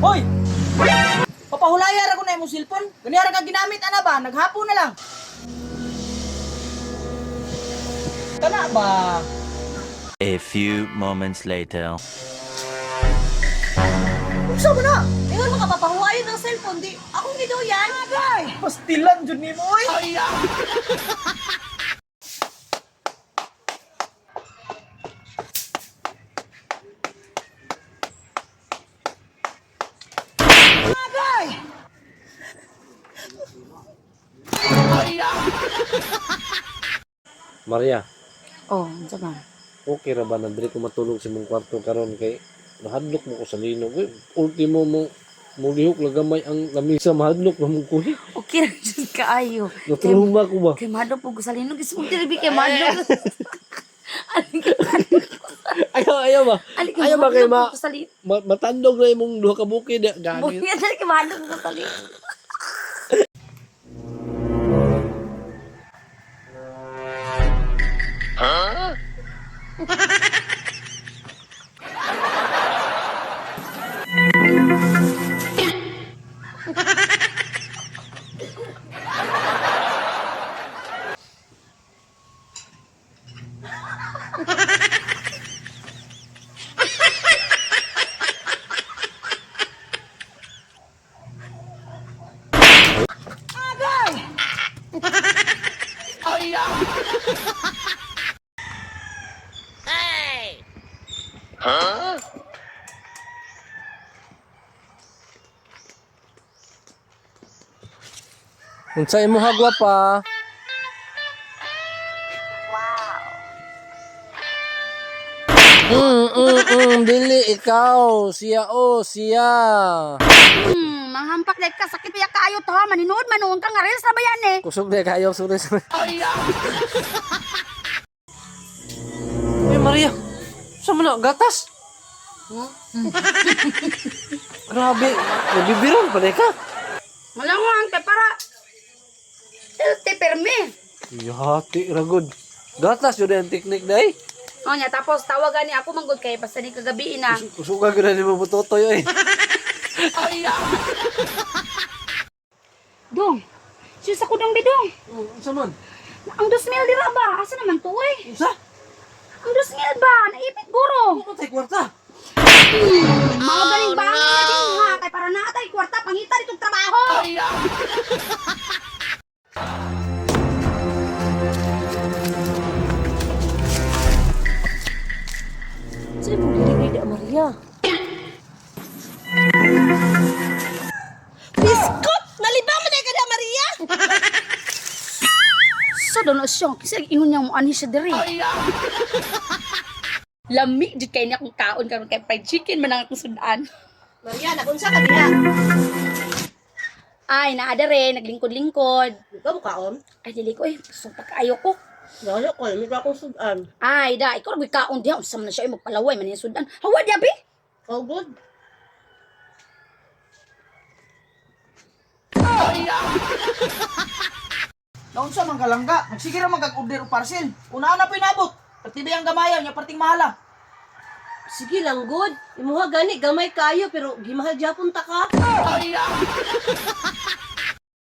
Hoy! Papahulaya ra ko na imong cellphone. Ganiya ra ka ginamit ana ba? Naghapon na lang. Kana ba? A few moments later. Unsa man na? Ingon mo ka papahuwayon ng cellphone di akong giduyan. Ay, pastilan jud nimo oy. Agay! Maria, Oh, unsa man? okay ra ba na diri ko matulog sa imong kwarto karon kay nahadlok mo ko sa linog. Uy, ultimo mo mulihok lang gamay ang lamisa, mahadlok na mong kuhi. Okay ra jud kaayo. Naturuma ko ba? Kay madlo po ko sa linog ismong diri kay madlo. Ayaw, ayaw ba? Ali kay Ayaw ba kay madlo ma, po ko sa linog. matandog na imong duha ka bukid. Gani. Buhi dali kay madlo po ko sa linog. Unsa imo hagwa pa? Dili ikaw, siya o siya. Manghampak dahil ka sakit biya kaayo to ha maninood man ka nga reels na ba yan eh. Kusog na kayo, sorry, sorry. Uy, Maria, saan mo na? Gatas? Grabe, nabibiran pa ka. Malanguan kay para healthy permi. Yati, ragod. Gatas yun ang teknik na eh. O nya tapos tawagan ni ako manggod kay basta ni kagabi na. Kusog ka gano'n ni Mabutotoy eh. Dong. Sus ako dong bidong. Saan man? Ang 2,000 dira ba? Asa naman to eh? Unsa? Ang 2,000 ba? Naipit guro. Ano tayo kwarta? Mao ganing bangin na din ha kay para naa tay kwarta pangita ditong trabaho. Sa imong dili da Maria. Biskot! Nalibang mo na ka da Maria. Sa daw na siya kasi ingon niya mo ani siya diri. Lami jud kay niya akong kaon karon kay fried chicken man ang akong sudan. Maria, nagunsa ka diha? Ay, naa dere naglingkod-lingkod. Ikaw mo kaon? Ay dili ko eh, busog pa kaayo ko. Wala ko, may akong sudan. Ay, da, ikaw ra kaon diha unsa man na siya ay magpalaway man yung sudan. Hawa diya bi. Oh, good. Naunsa man kalangga, magsige ra man kag order og parcel. Una na pinabot. Pertibi ang gamayaw nya perting mahala. Sige lang, good. Imuha gani, gamay kayo, pero gimahal japon ta ka.